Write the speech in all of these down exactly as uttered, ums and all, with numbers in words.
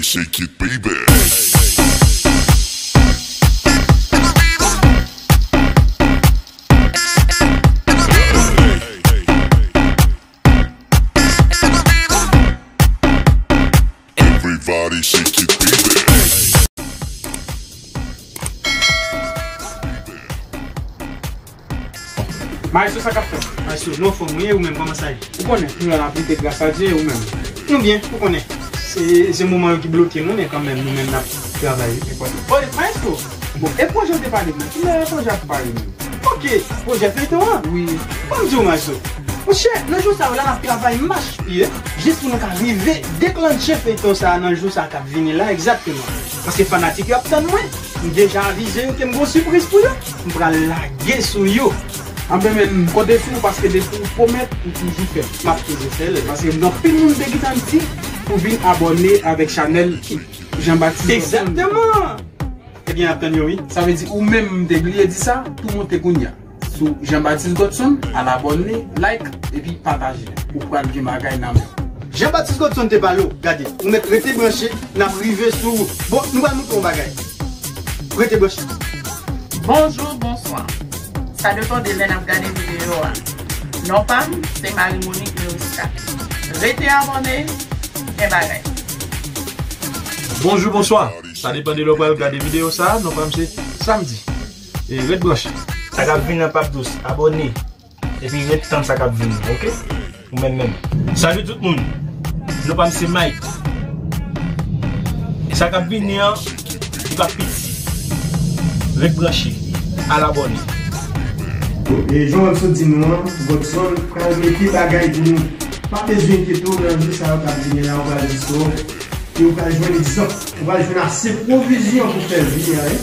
Shake it, baby. Everybody shake it, baby. Maestro, sa k ap fèt? Maestro, nou anfòm, wi, ou menm, kòman sa ye? Ou konnen, nou la, n ap lite, gras a Dye, ou menm? Nou byen, ou konnen. Se, se moman yo ki bloke nou, men kanmenm, nou menm, n ap travay, wi. Oye, maestro, bon, e pwojè w te pale m nan? Kilè pwojè a pou pale menm? Ok, pwojè feyton an? Wi. Ban m di w, maestro. Monchè, nan jou sa yo la, n ap travay mach pye, jis pou nou ka rive deklanche feyton sa a nan jou sa a k ap vini la, egzakteman. Paske fanatik yo ap tann mwen. M deja avize yo ke m gon sipriz pou yo. M pral lage sou yo. Anben men, m konte sou ou paske depi ou pwomèt, ou toujou fè. M ap toujou fè l. Paske gen anpil moun te gentan di pou vin abòne avèk chanèl Jean Baptiste Godson. Egzakteman! Ebyen, ap tann yo, wi. Sa vle di ou menm m te bliye di sa, tou monte kounye a. Sou Jean Baptiste Godson, al abòne, like, epi pataje. Ou pral gen bagay nan men w. Jean Baptiste Godson te pale w, gade, ou mèt rete branche, n ap rive sou ou. Bon, nou pral montre w yon bagay. Rete branche. Bonjou, bonswa. Sa depann de lè n ap gade videyo a. Non pa m, se Marie Monique Meriska. Rete abòne, gen bagay. Bonjou, bonswa. Sa depann de lè w pral gade videyo sa a. Non pa m se Samdi. E ret branche. Sa k ap vini an p ap dous. Abòne. Epi ret tann sa k ap vini, oke? Ou menm menm. Salut tout moun. Non pa m se Mike. Sa k ap vini an, li p ap piti. Ret branche. Al abòne. E jan w ap sot di nou an, Godson pral mete bagay pou nou. Pa bezwen enkyete w, nan jou sa yo k ap vini la, ou pral jis wè. E ou pral jwenn egzanp, ou pral jwenn ase pwovizyon pou fè vi a, wi,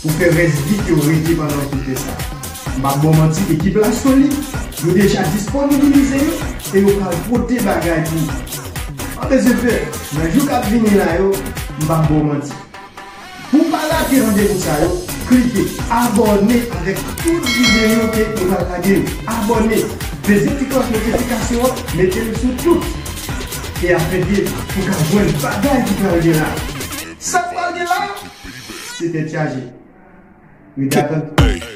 pou fè rès vi ke w rete pandan w kite sa. M p ap ba w manti, ekip la solid, yo deja disponibilize yo, e yo pral pote bagay pou ou. Pa bezwen pè, nan jou k ap vini la yo, m p ap ba w manti. Pou w pa rate randevou sa yo, klike abòne avèk tout videyo ke nou pral lage yo. Abòne, peze ti klòch notifikasyon an, mete l sou tout. E afin ke ou ka jwenn bagay ki pral gen la. Sa k pral gen la, se tèt chaje. Rete attentif.